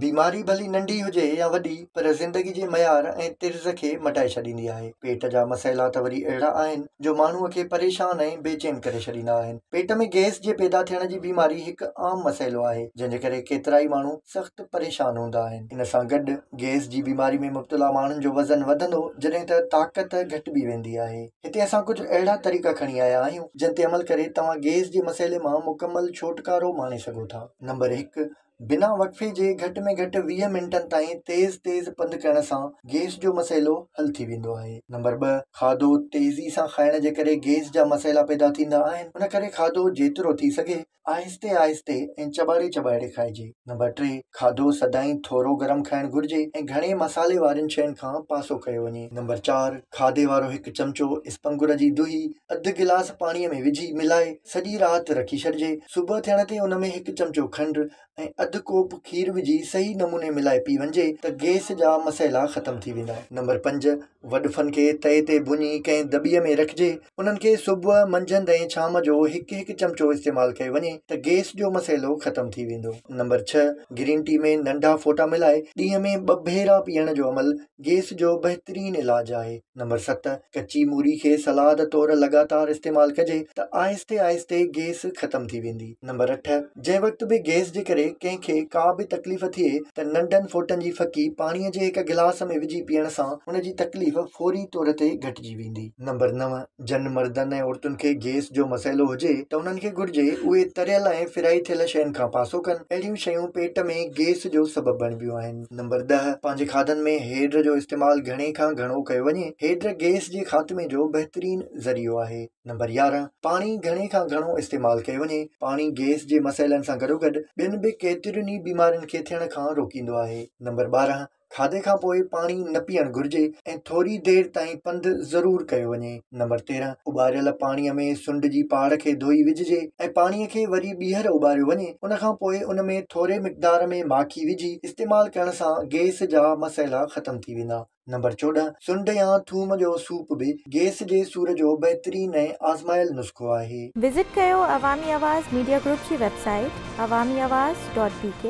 بيماري ڀلي ننڍي هجي يا وڏي پر زندگي جي معيار ۽ طرز کي مٽائي ڇڏيندي آهي. پيٽ جا مسئلا ته وري اهڙا آهن جو ماڻهوء کي پريشان ۽ بيچين ڪري ڇڏيندا آهن. پيٽ ۾ گئس جي پيدا ٿيڻ جي بيماري هڪ عام مسئلو آهي جنهن جي ڪري ڪيترائي ماڻهو سخت پريشان هوندا آهن. ان سان گڏ گئس جي بيماري ۾ مبتلا ماڻهن جو وزن وڌندو جڏهن ته طاقت گهٽبي ويندي آهي. هتي اسان ڪجهه اهڙا طريقا کڻي آيا آهيون جن تي عمل ڪري توهان گئس جي مسئلي مان مڪمل ڇوٽڪارو ماڻي سگهو ٿا. نمبر 1، بنا وقفي جي گهٽ ۾ گهٽ 20 منٽن تائين تيز تيز پنڌ ڪرڻ سان گئس جو مسئلو حل ٿي ويندو آهي. نمبر 2، کاڌو تيزي سان کائڻ جي ڪري گئس جا مسئلا پيدا ٿيندا آهن، ان ڪري کاڌو جيترو ٿي سگهي آهستي آهستي ۽ چٻاڙي چٻاڙي کائجي. نمبر 3، کاڌو سدائين ٿورو گرم کائڻ گهرجي ۽ گهڻي مصالحي وارين شين کان پاسو ڪيو وڃي. نمبر 4، کاڌي وارو هڪ چمچو اسپنگر جي دهي اڌ گلاس پاڻي ۾ وجهي ملائي سڄي رات رکي ڇڏجي. صبح ٿيڻ تي ان ۾ هڪ چمچو کنڊ ۽ اڌ ڪوپ کير وجهي صحيح نموني ملائي پي وڃجي ته گئس جا مسئلا ختم ٿي ويندا. نمبر 5، وڏفن کي تئي تي ڀڃي ڪنهن دٻيء ۾ رکجي. انهن کي صبح، منجهند ۽ شام جو هڪ هڪ چمچو استعمال ڪيو وڃي ته گئس جو مسئلو ختم ٿي ويندو. نمبر 6، گرين ٽي ۾ ننڍا ڦوٽا ملائي ڏينهن ۾ ٻه ڀيرا پيئڻ جو عمل گئس جو بهترين علاج آهي. نمبر 7، ڪچي موري کي سلاد طور لڳاتار استعمال ڪجي ته آهستي آهستي گئس ختم ٿي ويندي. نمبر 8، جنهن وقت به گئس جي ڪري ڪنهن کي ڪا به تڪليف ٿئي ته ننڍن ڦوٽن جي ڦڪي پاڻي جي هڪ گلاس ۾ وجهي پيئڻ سان ان جي تڪليف فوري طور تي گهٽجي ويندي. نمبر 9، جن مردن ۽ عورتن کي گئس جو مسئلو هجي ته انهن کي گهرجي اهي تريل ۽ فرائي ٿيل شين کان پاسو ڪن، اهڙيون شيون پيٽ ۾ گئس جو سبب بڻبيون آهن. نمبر 10، پنهنجي کاڌن ۾ هيڊ جو استعمال گهڻي کان گهڻو ڪيو وڃي. هيڊ گئس جي خاتمي جو بهترين ذريعو آهي. نمبر 11، پاڻي گهڻي کان گهڻو استعمال ڪيو وڃي. پاڻي گئس جي مسئلن سان گڏوگڏ ٻين به ڪيترين ئي بيمارين کي ٿيڻ کان روڪيندو آهي. نمبر 12، کاڌي کان پوء پاڻي نه پيئڻ گهرجي ۽ ٿوري دير تائين پنڌ ضرور ڪيو وڃي. نمبر 13، اٻاريل پاڻي ۾ سنڍ جي پاڙ کي ڌوئي وجهجي ۽ پاڻي کي وري ٻيهر اٻاريو وڃي. ان کان پوء ان ۾ ٿوري مقدار ۾ ماکي وجهي استعمال ڪرڻ سان گئس جا مسئلا ختم ٿي ويندا. نمبر 14، سنڍ يا ٿوم جو سوپ به گئس جي سور جو بهترين ۽ آزمايل نسخو آهي. وزٽ ڪيو عوامي آواز ميڊيا گروپ جي website Awami Awaz dot B K.